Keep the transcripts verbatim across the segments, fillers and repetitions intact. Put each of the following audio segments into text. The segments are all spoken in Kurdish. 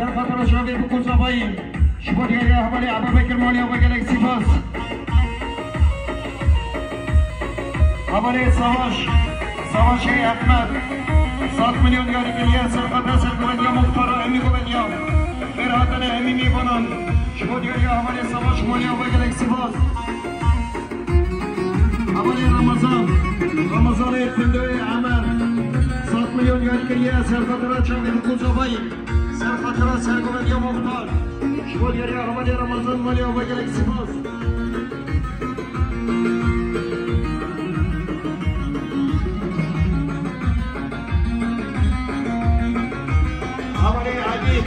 Serxatira Şavê Bikû Zavayî, ji bo diyariya hevalê Ebabekir Malî, heval gelek spas. Hevalê Savaş, Savaşê Ehmed, sed milyon diyarî kiriye, serxatira sergovendiya muxtara hemî govendiya. Xêr hatine hemî mêvanan, ji bo diyariya hevalê Savaş Malî, heval gelek spas. Hevalê Ramazan, Ramazanê Tundoyê Emer, sed milyon diyarî kiriye, serxatira Şavê Bikû Zavayî. Serxatira sergovendiya muxtar. Ji bo diyariya hevalê Ramazan Malî, heval gelek spas. Hevalê Egîd,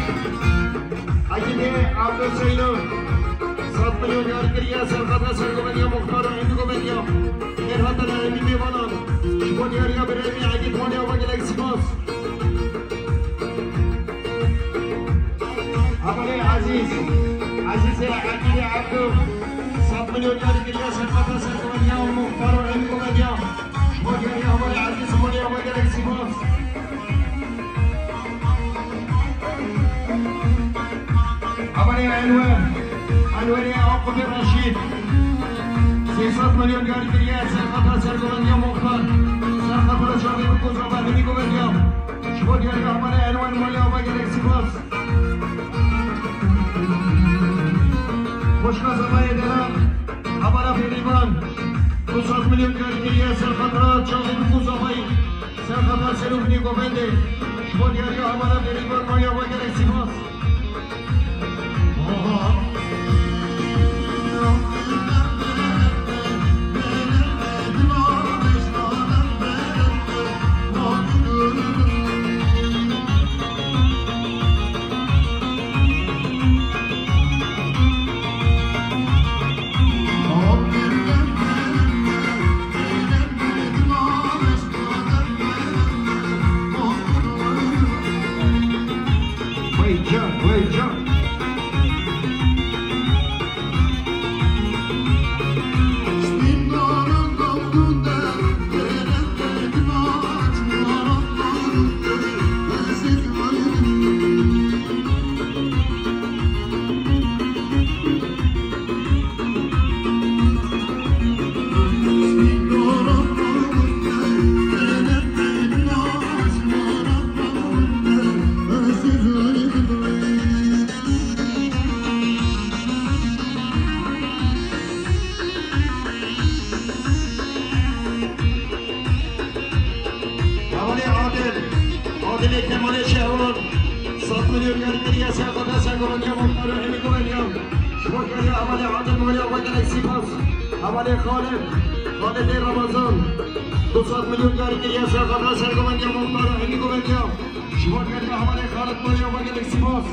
Egîdê Abdulseylo, sed milyon diyar kiriye, serxatira sergovendiya muxtar û hemî govendiya. Xêr hatine hemî mêvanan. Ji bo diyariya birêvî Egîd Malî, heval gelek spas. Hevalê Ezîz, Ezîzê Egîdê Ebdo, sed milyon diyar kiriye, serxatira sergovendiya muxtar û hemî govendiya. Ji bo diyariya hevalê Ezîz Malî, heval gelek spas. Hevalê Enwer, Enwerê Aqibê Reşîd, sê sed milyon diyar kiriye, serxatira sergovendiya muxtar, serxatira Şavê Bikû Zavayî hemî govendiya. Ji bo diyariya hevalê Enwer Malî, heval gelek spas. Xwişka Zavayê Delal, hevala Bêrîvan, du sed milyon diyar kiriye, serxatira Şavê Bikû Zavayî, serxatira Serokê Govendê. Ji bo diyariya hevala Bêrîvan Malî, heval gelek spas. Wey can, wey can. Hevalê Adil, Adilê Kemalê Şehwan, sed milyon diyar kiriye, serxatira sergovendiya muxtar û hemî govendiya. Ji bo diyariya hevalê Adil Malî, heval gelek spas. Hevalê Xalid, Xalidê Ramazan, du sed milyon diyar kiriye, serxatira sergovendiya muxtar û hemî govendiya. Ji bo diyariya hevalê Xalid Malî, heval gelek spas.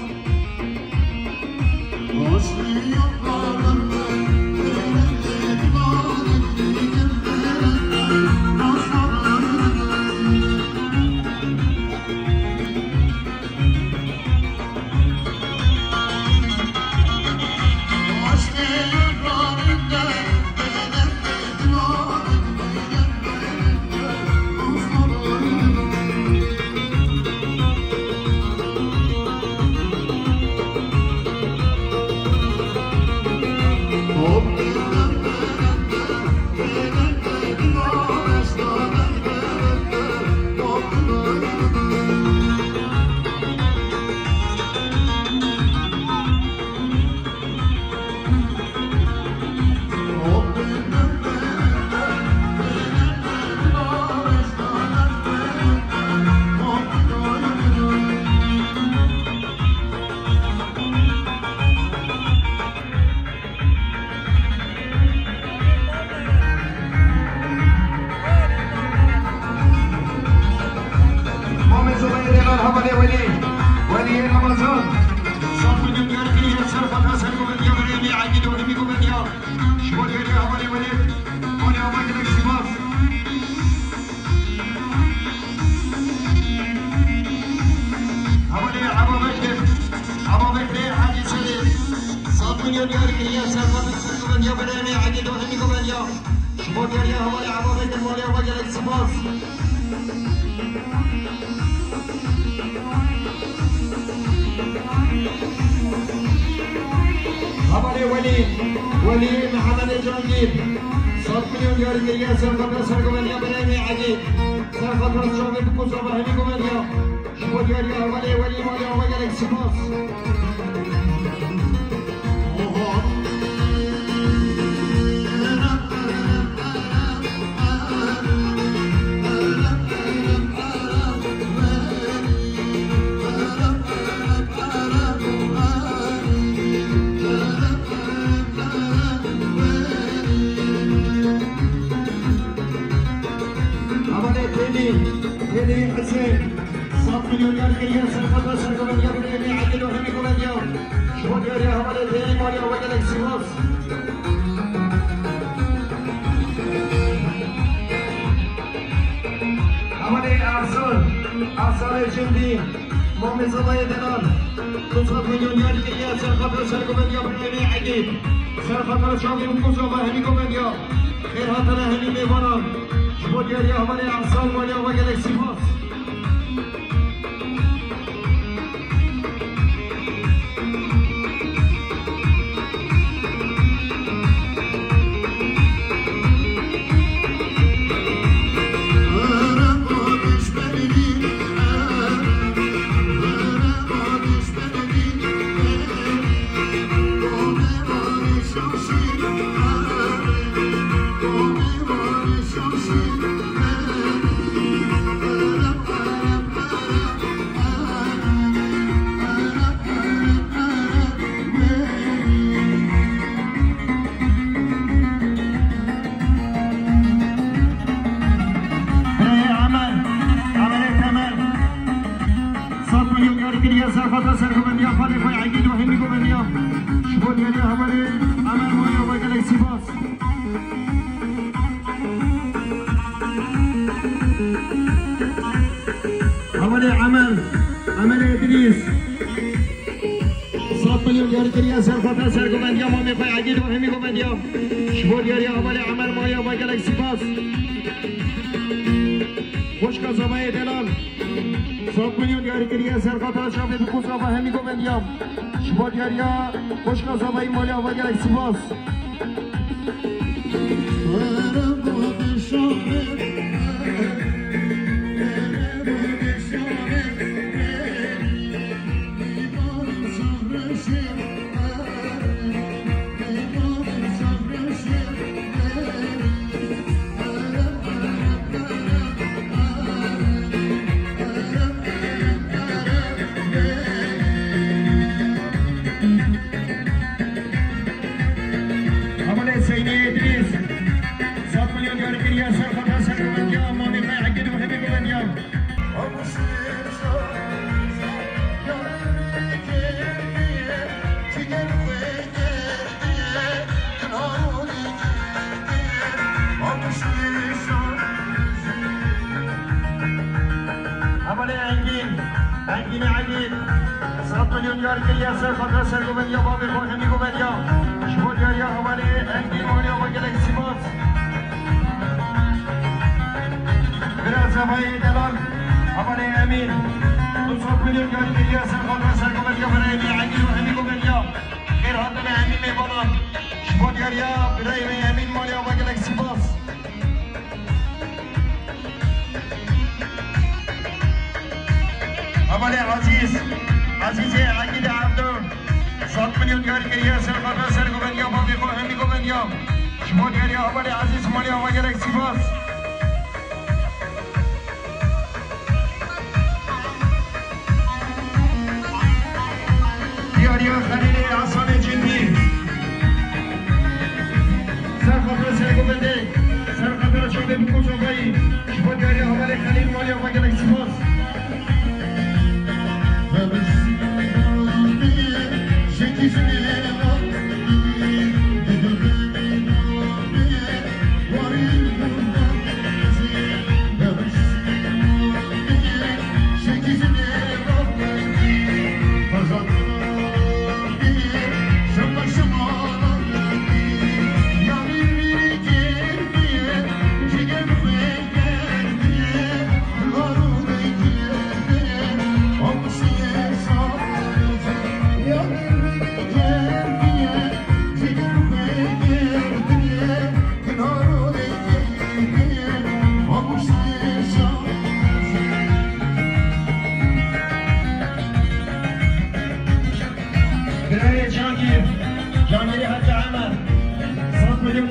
Mamê Zubeyrê Delal, hevalê Welî, Weliyê Ramazan. Sed milyon diyar kiriye, serxatira sergovendiya birêvî Egîd û hemî govendiya. Ji bo diyariya hevalê Welîd Malî, heval gelek spas. Hevalê Ebabekir, Ebabekirê Hecî Sedê, sed milyon diyar kiriye, serxatira sergovendiya birêvî Egîd û hemî govendiya. Ji bo diyariya hevalê Ebabekir Malî, heval gelek spas. Hevalê Welî, Welî Mihemedê Cangîr. Sed milyon diyar kiriye, ser xatir sergovendiya birayê me Egîd. Ser xatir çavê bi ku zava hemî govendiya. Ji bo diyariya hevalê Welî Malî ava gelek spas. Hevalê Têlî, Têlî Husên, sed milyon diyar kiriye, ser xatir sergovendiya birayê me Egîd û hemî govendiya. Ji bo diyariya hevalê Têlî Malî ava gelek spas. Hevalê Ersan, Ersanê Cindî, Mamê Zavayê Delal, du sed milyon diyar kiriye, ser xatir sergovendiya birayê me Egîd. Ser xatir çavê bi ku zava hemî govendiya. Xêr hatine hemî mêvanan. Ji bo diyariya hevalê Ersan Malî ava gelek spas. Birayê Emel, Emelê Temel. Sed milyon diyar kiriye, ser xatir sergovendiya xalê xwe Egîd û hemî govendiya. Ji bo diyariya hevalê Emel Malî ava gelek spas. Hevalê Emel, Emelê Îdrîs. Sed milyon diyar kiriye, ser xatir sergovendiya mamê xwe Egîd û hemî govendiya. Ji bo diyariya hevalê Emel Malî ava gelek spas. Xwişka Zavayê Delal. Sed milyon diyar kiriye, ser xatir çavê bi ku zava hemî govendiya. Ji bo diyariya xwişka Zavayê Malî ava gelek spas. Hevalê Seydê Îdrîs, sed milyon diyar kiriye, ser xatir sergovendiya mamê xwe Egîd û hemî govendiya. Hevalê Engîn, Engînê Egîd, sed milyon diyar kiriye, ser xatir sergovendiya bavê xwe hemî govendiya. Ji bo diyariya hevalê Engîn Malî ava gelek spas. Bira Zavayê Delal, hevalê Emîn, du sed milyon diyar kiriye, ser xatir sergovendiya birayê me Egîd û hemî govendiya. Xêr hatine hemî mêvanan. Ji bo diyariya birayê me Emîn Malî ava gelek spas. Hevalê Ezîz, Ezîzê Egîdê Evdo, sed milyon diyar kiriye, ser xatir sergovendiya bavê xwe hemî govendiya. Ji bo diyariya hevalê Ezîz Malî ava gelek spas. Diyariya Xelîlê Esanê Cindî. Ser xatir sergovendê, ser xatir çavê bi ku zavayî. Ji bo diyariya hevalê Xelîl Malî ava gelek spas.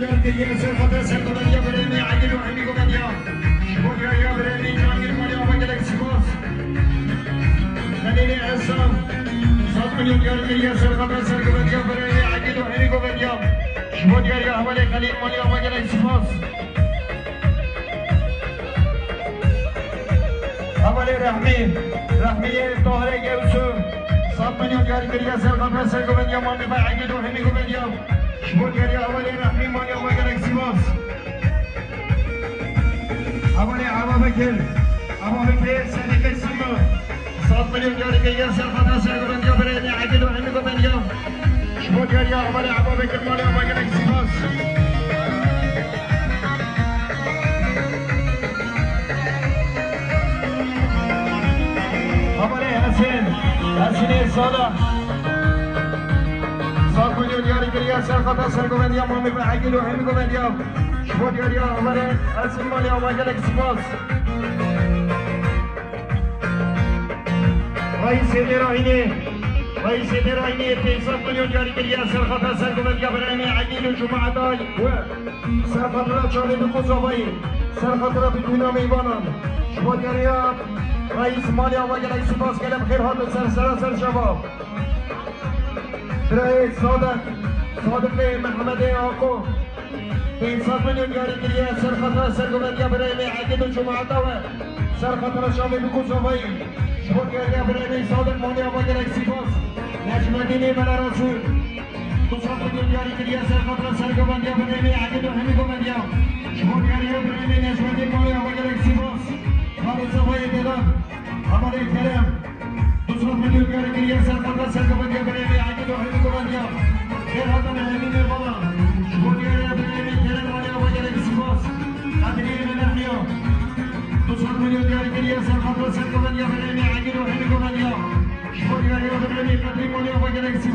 Kiriye serxata sergovendiya birêmê Egîd û Hemî Govendiya. Ji bo diyariya birêmê Cangîr malê ava gelek spas. Xelîlê Esam, sed milyon diyar kiriye serxata sergovendiya birêmê Egîd û Hemî Govendiya. Ji bo diyariya hevalê Xelîl malê ava gelek spas. Hevalê Rehmî, Rehmiyê Tahirê Gewsû, sed milyon diyar kiriye serxata sergovendiya mamê xwe Egîd û Hemî Govendiya. Ji bo diyariya hevalê Rehmî malê ava gelek spas. Hevalê Eva Bekir, Eva Bekirê Sedîqê Sima, sed milyon diyar kiriye serxata sergovendiya birêmê Egîd û Hemî Govendiya. Ji bo diyariya hevalê Eva Bekir malê ava gelek spas. Hevalê Hesên, Hesînê Sala. Sed milyon diyarî kiriye serxata sergovendiya mamê xwe Egîd û Hemî Govendiya. Ji bo diyariya hevalê Hesên malê ava gelek spas. Reîsê Dêrahînê, Reîsê Dêrahînê pênc sed milyon diyarî kiriye serxata sergovendiya birayê me Egîd û cemaeta we. Serxatira çavê bi Kosovayê, serxatira bi tûna meyvanan. Ji bo diyariya Reîs malê ava gelek spas, gelek xêr hatin ser sera ser çava. Birayê Sadeq, Sadiqê Mehmedê Ako. Pênc sed milyon diyarî kiriye serxatira sergovendiya birayê me Egîd û cemaeta we. Serxatira çavê bi Kosovayê. Ji bo diyariya birayê me Sadiq malê ava gelek spas. Necmedînê Mela Resûl. Du sed milyon diyarî kiriye serxatira sergovendiya birayê me Egîd û Hemî Govendiya. Ji bo diyariya birayê me Necmedîn malê ava gelek spas. Xalê Sefayê Dêdan. Hevalê Kerem. Du sed milyon diyarî kiriye serxatira sergovendiya birayê me Egîd û Hemî Govendiya. Xêr hatin Hemînê Bala. Ji bo diyariya birayê me Kerem malê ava gelek spas. Qedriyê me Nehya. Du sed milyon diyarî kiriye serxatira sergovendiya birayê me Egîd û Hemî Govendiya. Ji bo diyariya birayê me Qedrî malê ava gelek spas.